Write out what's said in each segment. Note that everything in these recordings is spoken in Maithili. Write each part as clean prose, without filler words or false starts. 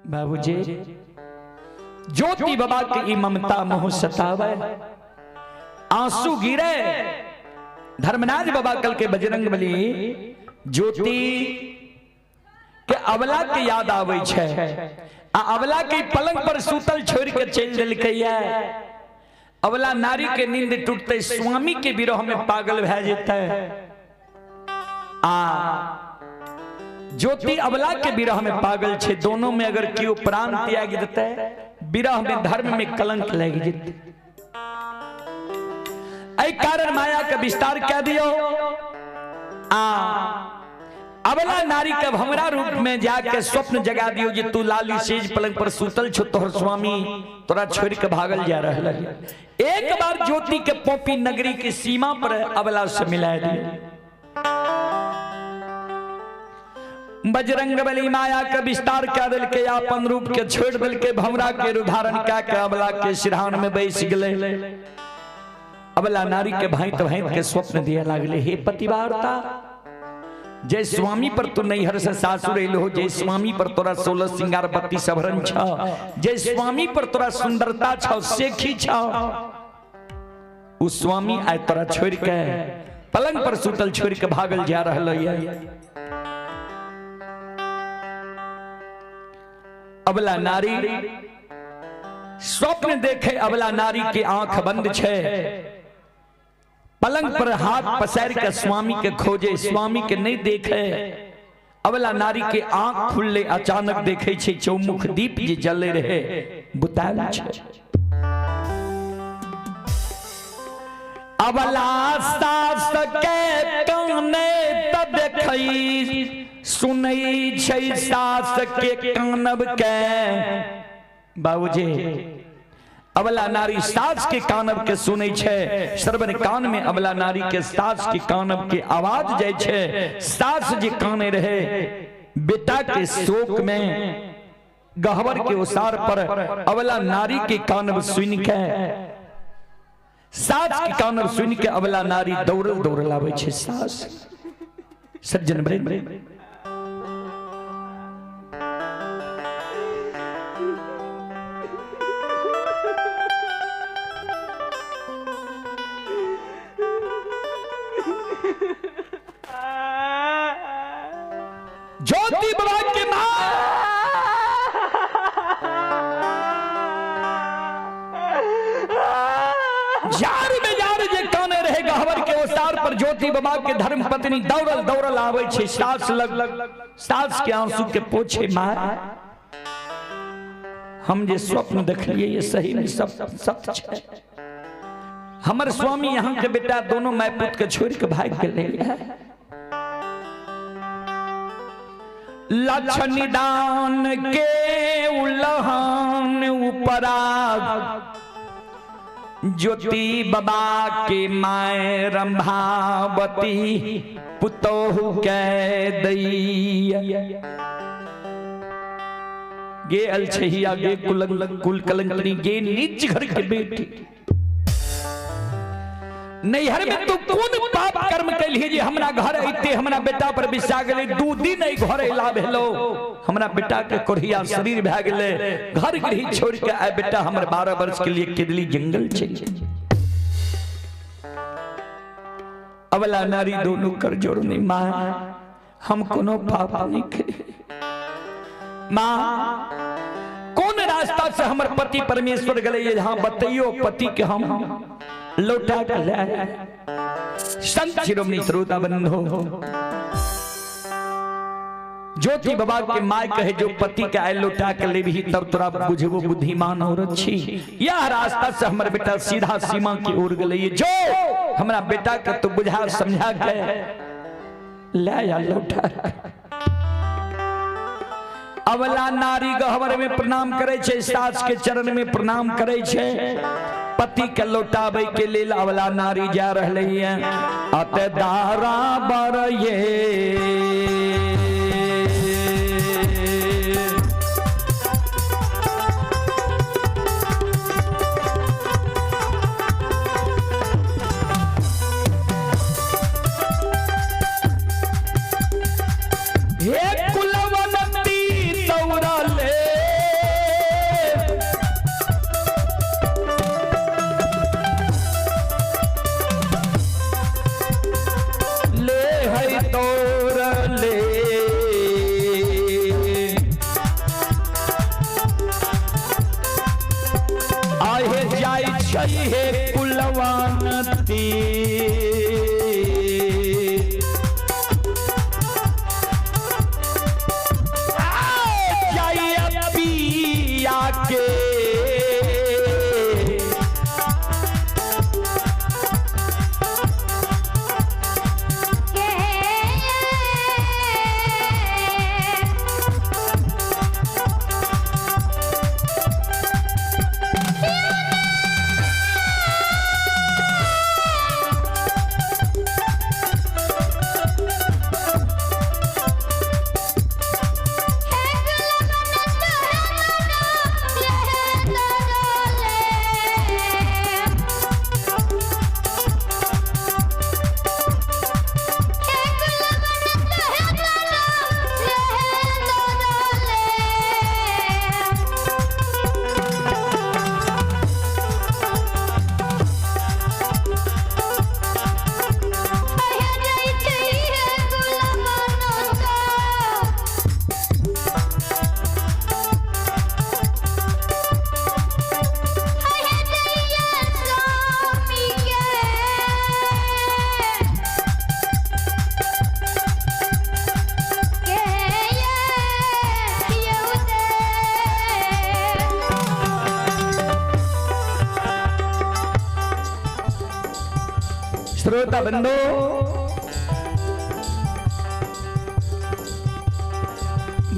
बाबूजी ज्योति बाबा के ई ममता मोह सतावे, आंसू गिरे। धर्मनाथ बाबा कल के बजरंग बली ज्योति के अवला के याद आवे छे, आ अवला के पलंग पर सूतल छोड़ के चल देलकै। अवला नारी के नींद टूटते स्वामी के विरह में पागल भए जेतै। आ ज्योति अवला के विरह में पागल छे, दोनों में अगर केओ प्राण त्याग देतै विरह में धर्म में कलंक लागि जेतै। एहि कारण माया के विस्तार कह दियो। आ अबला नारी के भमरा रूप में जाके स्वप्न जगा दियो जे तू लाली सेज पलंग पर सूतल छो, तोहर स्वामी तोरा छोड़ के भागल जा रहल है। एक बार ज्योति के पोपी नगरी के सीमा पर अबला से मिला दियो। बजरंग बली माया के विस्तार कह दिलके, अपन रूप के छोड़ दिलके, भमरा के रूप धारण कह के अबला के सिरहान में बैस गेलै। अबला नारी के भांति भांति के स्वप्न दिया लागले, हे पतिवार्ता, जय स्वामी पर तू नैहर से सासुर अइलो, जय स्वामी पर तोरा 16 सिंगार 32 आभरण छ, जय स्वामी पर तोरा सुंदरता छ, सेखी छ, उ स्वामी आइ तोरा छोड़ के पलंग पर सुतल छोड़ के भागल जा रहल है। अबला नारी स्वप्न देखे, अबला नारी के आंख बंद छे, पलंग पर हाथ पसार के स्वामी के खोजे, स्वामी के नहीं देखे। अबला नारी के आंख खुलले अचानक देखे छे चौमुख दीप जे जले रहे बुतायल छे। अबला सास के काने त देखई सुनई छे सास के कानब के। बाबूजी अबला नारी सास के कानब के सुनै छे, श्रवण कान में अबला नारी के सास के कानब के आवाज जाय छे। सास जे काने रहे बेटा के शोक में गहवर के ओसार पर अबला नारी के कानब सुन के, सास के कानब सुन के अबला नारी दौड़ल दौड़ल आबै छे। सास सज्जन बरे ज्योति बाबा के मां जार में जार जे काने रहे गहवर के ओसार पर ज्योति बाबा के धर्म पत्नी दौड़ल दौड़ल आवे छे। सास लग सास के आंसू के पोछे, मां हम जे स्वप्न देखलिए ये सही में सब सत्य छे। हमर स्वामी यहाँ के बेटा दोनों my पुत के छोड़ के भाग गेलै। लक्षण निदान के उल्हान उपराग ज्योति बाबा के my Rambhavati पुतोहु के दैया। गे अलछहिया गे कुल कुल कलंकनी गे नीच घर के बेटी, नैहर में तू कोन पाप कर्म कैलिए जे हमरा घर अइते हमरा बेटा पर विसा गेलै। 2 दिन एहि घर अइला भेलो, हमरा बेटा के कोढ़िया शरीर भए गेलै, घर गृह छोड़ के आए बेटा हमर 12 वर्ष के लिए केदली जंगल छै। अबला नारी दोनों कर जोड़नी, मां हम कोनो पाप नहीं करे। मां कौन रास्ता से हमर पति परमेश्वर गेलै यहाँ बतैयो, पति के हम लौटा के ले आए। संत शिरोमणि श्रोता बंधो, ज्योति बाबा के my कहे जो पति के आए लौटा के ले भी तब तोरा बुझबो बुद्धिमान औरत छी। यह रास्ता से हमर बेटा सीधा सीमा की ओर गेलै, जो हमरा बेटा के तो बुझा समझा के ले आ लौटा। अबला नारी गहवर में प्रणाम करे छे, सास के चरण में प्रणाम करे छे, पति के लौटाबै के लेल अबला नारी जा रहलै है। अत दारा बर ये हे कुलवंती दौड़ले छै हे कुलवानती। जाइया पिया के श्रोता बंधु,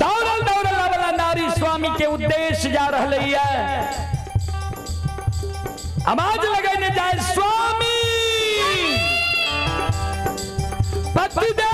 दौड़ल दौड़ल वाला नारी स्वामी के उद्देश्य जा रहा है। आवाज लगने जाए स्वामी पतिदेव।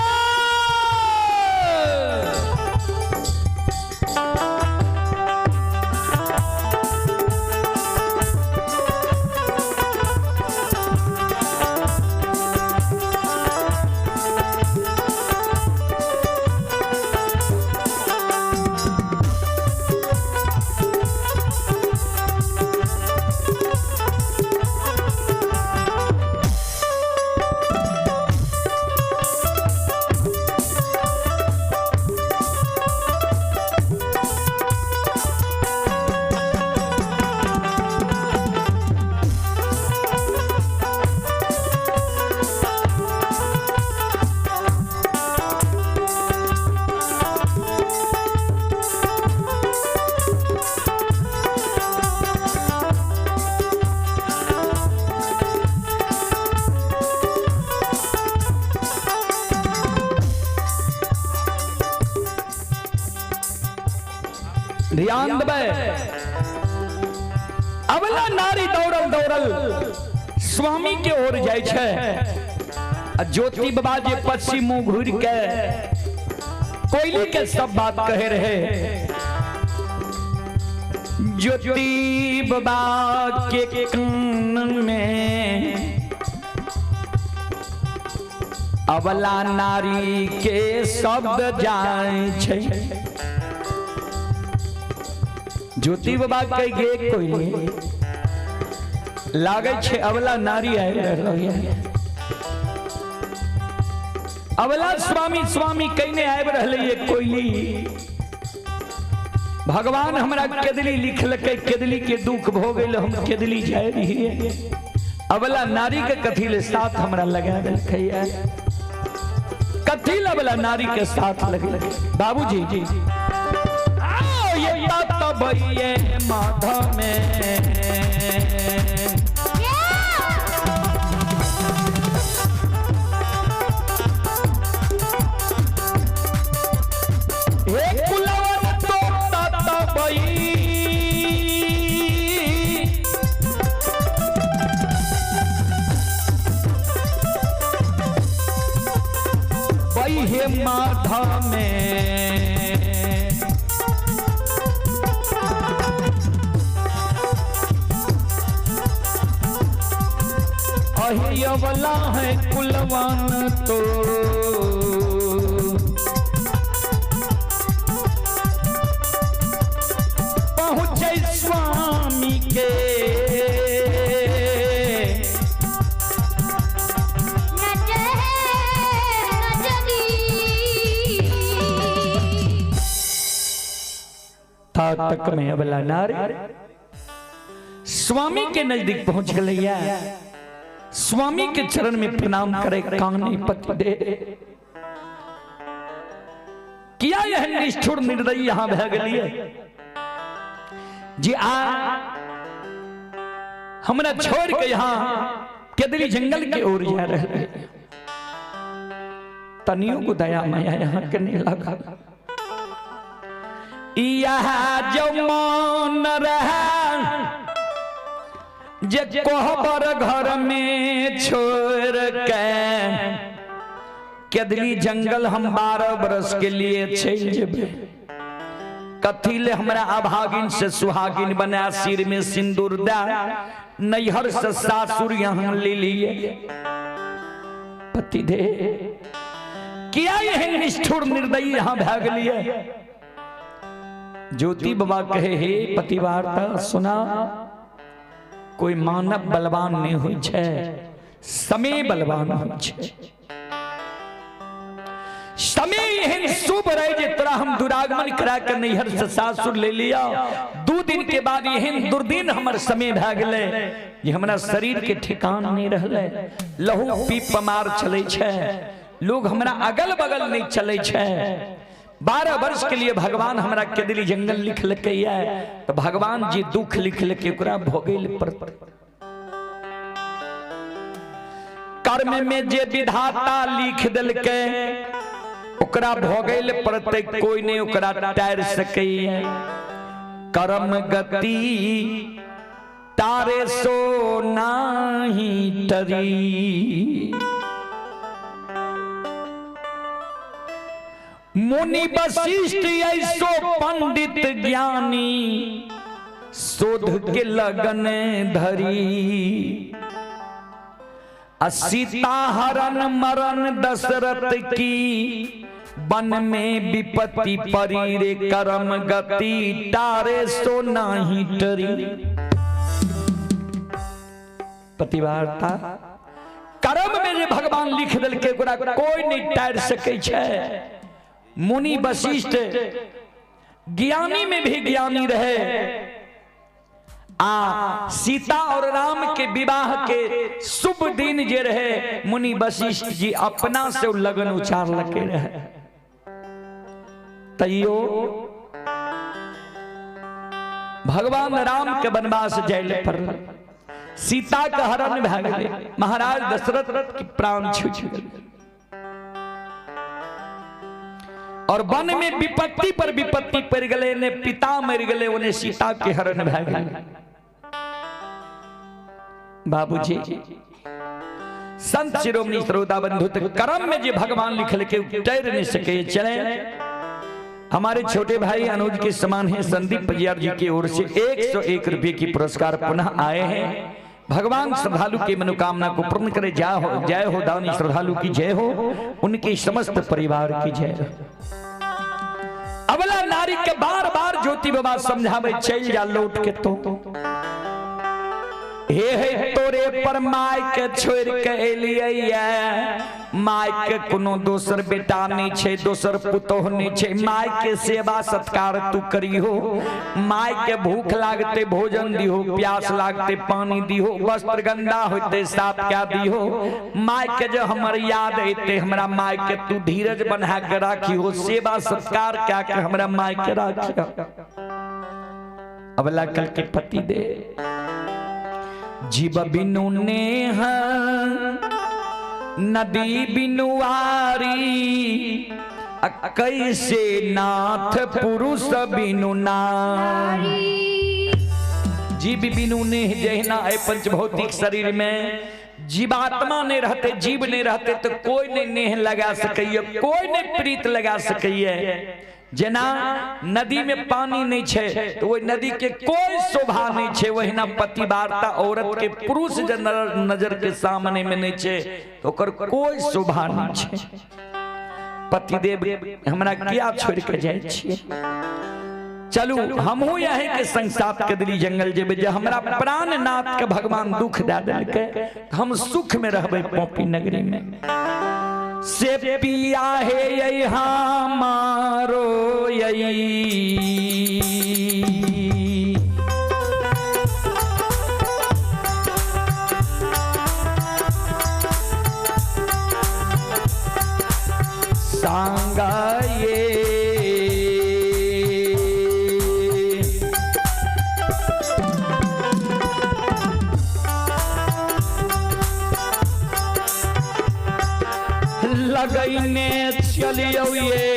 ध्यान देबै, अबला नारी दौड़ल दौड़ल स्वामी के ओर जाइ छै आ ज्योति बाबा जे पश्चिम मुंह घुरि के कोयली के सब बात कहे रहे। ज्योति बाबा के कान में अबला नारी के शब्द जाइ छै। ज्योति बाबा कह गे कोयली लागै छै अबला नारी आबि रहल ये, अबला स्वामी स्वामी कहने आबि रहल ये कोयली। भगवान हमरा केदली लिखलकै, केदली के दुख भो गेल, हम केदली जाय रहिए। अबला नारी के कथी ले साथ हमरा लगा देलकै, कथी ले अबला नारी के साथ लगल। बाबूजी ये तब ये माधव में हे माधा में अहियवला है कुलवान तो पहुँचे स्वामी के तक में अबला नारी स्वामी के नजदीक पहुंच गए। स्वामी के चरण में प्रणाम करे काने पति दे किया यह निष्ठुर निर्दयी यहां भै गेलिए जी आ हमरा छोड़ के यहां केदली जंगल के ओर जा रहे। तनियों को दया माया यहां के नहीं लगा। यह जो मन रहा जे कोहबर घर में छोड़ के केदली जंगल हम 12 बरस के लिए चल जेबे। कथी ले हमरा अभागिन से सुहागिन बना सिर में सिंदूर दा नैहर से सासुर यहाँ ले लिए। पति दे किया यह निष्ठुर निर्दयी यहाँ भाग लिए। ज्योति बाबा कहे हे पतिवार्ता सुना, कोई मानव बलवान नहीं हुई छे, समय बलवान हुई छे। समय एहन शुभ रहे जे तोरा हम दुरागमन करा के नैहर से सासुर ले लिया। 2 दिन के बाद एहन दुर्दिन हमर समय भए गेलै जे हमरा शरीर के ठिकान नहीं रहलै, लहू पी पमार चलै छै, लोग हमरा अगल बगल नहीं चलै छै। 12 वर्ष के लिए भगवान हमरा केदली जंगल लिखलकै तो भगवान जी दुख लिखलकै ओकरा भोगै लए पड़तै। कर्म में जे विधाता लिख देलकै ओकरा भोगै लए पड़तै, कोई नहीं ओकरा टारि सकैए। कर्म गति तारे सो नाही टरी। मुनि वशिष्ठ ऐसो पंडित ज्ञानी शोध के लगन धरी। सीता हरण मरण दशरथ की वन में विपत्ति परी रे कर्म गति तारे सो नाही टरी। पतिवार्ता कर्म में जे भगवान लिख देलकै ओकरा कोई नहीं टारि सकै छै। मुनि वशिष्ठ ज्ञानी में भी ज्ञानी रहे आ सीता और राम के विवाह के शुभ दिन जे रहे मुनि वशिष्ठ जी अपना से लगन उचार लके रहे। तैयो भगवान राम के वनवास जाय पड़ल, सीता के हरण भए गेलै, महाराज दशरथ के प्राण छूटि गेलै और वन में विपत्ति पर विपत्ति पड़ गए। ने पिता मर गए, उन्हें सीता के हरण भए गेलै। बाबूजी संत शिरोमणि श्रोता बंधु कर्म में जे भगवान लिखल के टैर नहीं सके। चले हमारे छोटे भाई अनुज के समान हैं संदीप पजियार जी की ओर से 101 रुपये की पुरस्कार पुनः आए हैं। भगवान श्रद्धालु की मनोकामना को पूर्ण करे। जय हो, जय हो दानी श्रद्धालु की जय हो, उनके समस्त परिवार की जय हो। अबला नारी के बार बार ज्योति बाबा समझावे चल जा लौट के तो हे हे तोरे पर my के छोड़ के एलियै, my के कोनो दोसर बेटा नहीं छे, दोसर पुतोह नहीं छे, my के सेवा सत्कार तू करिहो, my के भूख लागते भोजन दिहो, प्यास लागते पानी दिहो, वस्त्र गंदा होते साफ क्या दिहो, my के जो हमर याद अते हमरा my के तू धीरज बना के राखिहो, सेवा सत्कार क्या के हमरा my के राखिहो। अबला कल के पति दे जीव बिनु नेह नदी बिनु आरी, कैसे नाथ पुरुष बिनु नारी। जीव बिनु नेह जहिना है पंचभौतिक शरीर में जीवात्मा नहीं रहते, जीव नहीं रहते तो कोई नहीं नेह लगा सकैये, कोई नहीं प्रीत लगा सकैये। जेना नदी में पानी नहीं छे तो वही नदी के कोई शोभा नहीं छे, वही पति वार्ता औरत के पुरुष नजर के सामने में नहीं छे तो ओकर कोई शोभा नहीं छे। पतिदेव हमरा क्या छोड़ के जाय छियै, चलू हमहू यही के संग साथ के दिली जंगल जेबै, जे हमरा प्राणनाथ के भगवान दुख दे देलकै हम सुख में रहबै पॉपी नगरी में। से पिया हे यही हमारो यही लगैने चलियौ ये।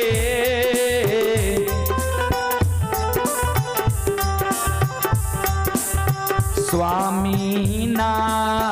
स्वामी नारायण।